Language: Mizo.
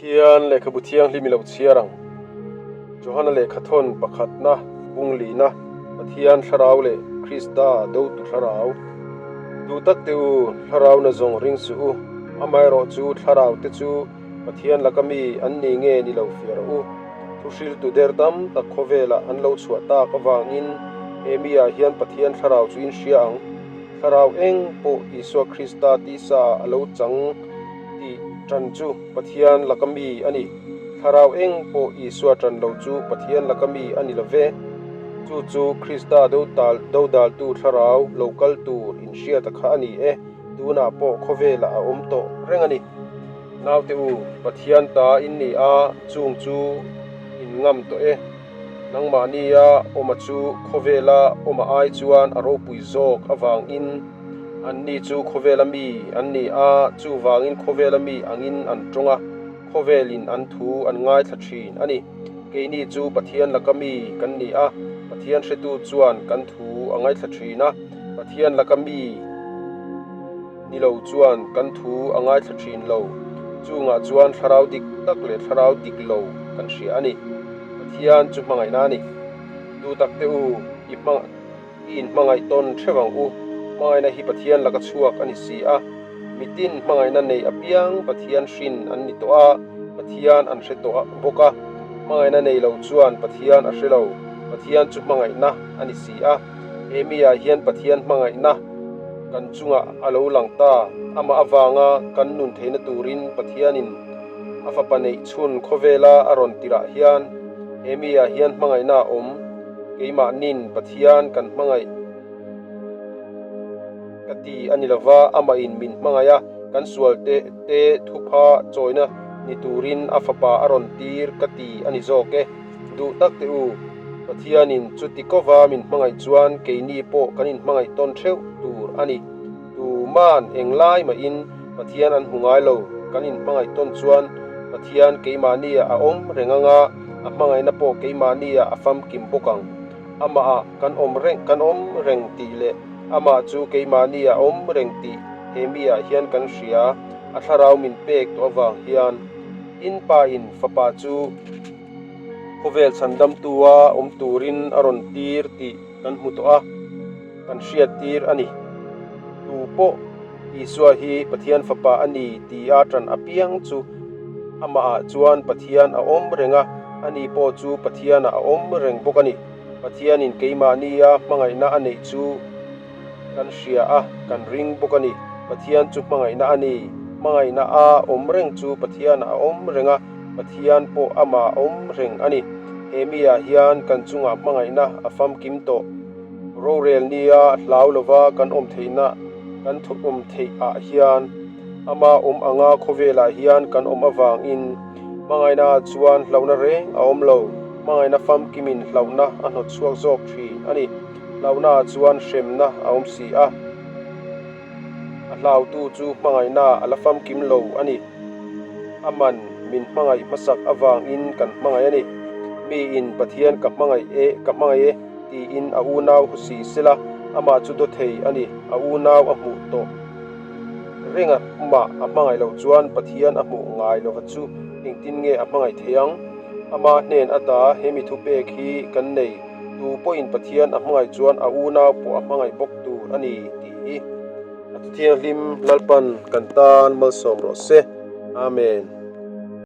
Pathian lehkhabu thianghlim i lo chhiar ang. Johana lehkhathawn pakhatna, bunglina, Pathian thlarau leh Krista dotu thlarau. Duh tak teh u, thlarau na zawng ring suh u. Amaherawh chu thlarau te chu Pathian laka mi an ni nge ni lo fiah rawh u. Thuhriltu der tam tak khawvelah an lo chhuah tak avangin he mi ah hian Pathian thlarau chu in hria ang. Thlarau eng pawh Isua Krista tisa ah a lo chang tih ṭan chu Pathian laka mi a ni. Thlarau eng pawh Isua ṭan lo chu Pathian laka mi a ni lo ve. Chu chu Krista dodaltu thlarau lo kal tur inhriata kha a ni e, tunah pawh khawvelah a awm tawh reng a ni. Naute u, Pathian ta in ni a, chung chu in ngam tawh e. Nangmahnia awma chu khawvela awma ai chuan a ropui zawk avangin anni chu khawvela mi an ni a, chuvangin khawvela mi angin an tawng a, khawvelin an thu an ngaithla thin a ni. Keini chu Pathian laka mi kan ni a, Pathian hretu chuan kan thu a ngaithla thin a, Pathian laka mi ni lo chuan kan thu a ngaithla thin lo. Chungah chuan thlarau dik tak leh thlarau dik lo kan hria a ni. Pathian chu hmangaihna a ni. Duh tak teh u, i hma i inhmangaih tawn theuh ang u. Hmangaihna hi Pathian laka chhuak a ni si a. Mitin hmangaihna nei apiang Pathian hrin an ni tawh a, Pathian an hre tawh bawk a. Hmangaihna nei lo chuan Pathian a hre lo. Pathian chu hmangaihna a ni si a. He miah hian Pathian hmangaihna kan chungah a lo lang ta. Amah avanga kan nun theihna turin Pathianin A fapa neih chhun khawvela a rawn tirah hian he miah hian hmangaihna a awm. Keimahnin Pathian kan hmangaih ka ti a ni lova, amahin min hmangaih a, kan sual te te thupha chawina ni turin a fapa a rawn tir ka ti a ni zawk e. Duh tak teh u, Pathianin chuti kova min hmangaih chuan keini pawh kan inhmangaih tawn theuh tur a ni. Tuman englai mahin Pathian an hmu ngai lo, kan inhmangaih tawn chuan Pathian keimahnia a awm reng anga a hmangaihna pawh keimahnia a famkim bawk ang. Amahah kan awm reng kan awm reng tih leh amah chu keimahnia a awm reng tih he miah hian kan hria, a thlarau min pek tawh avang hian. In pa in fapa chu khawvel chhandamtua awm turin a rawn tir tih kan hmu tawh a, kan hriat tir a ni. Tu pawh Isua hi Pathian Fapa a ni ti a ṭan apiang chu amahah chuan Pathian a awm reng a, ani pawh chu Pathianah a awm reng bawk a ni. Pathianin keimahnia hmangaihna a neih chu kan hria a, kan ring bawk a ni. Pathian chu hmangaihna a ni. Hmangaihna a awm reng chu Pathianah a awm reng a, Pathian pawh amah a awm reng a ni. He miah hian kan chungah hmangaihna a famkim tawh. Rorel nia hlau lova kan awm theihna kan awm theih ah hian ama awm anga khawvelah hian kan awm avangin hmangaihna ah chuan hlauhna reng a awm lo. Hmangaihna famkimin hlauhna a hnawt chhuak zawk thin a ni. Hlauhna ah chuan hremna a awm si a. A hlautu chu hmangaihna a la famkim lo a ni. A man min hmangaih hmasak avangin kan hmangaih a ni. Miin Pathian ka hmangaih e, ka hmangaih e tiin a unau hu si sela, amah chu daw thei a ni. A unau a hmuh tawh reng a, mah a hmangaih loh chuan Pathian a hmuh ngai lova chu engtin nge a hmangaih thei ang? Ama hnen ata he mi thupek hi kan nei. Tu pawhin Pathian a hmangaih chuan a unau pawh a hmangaih bawk tur a ni tih hi. A Thianghlim Lalpan kan tan malsawm rawh se. Amen.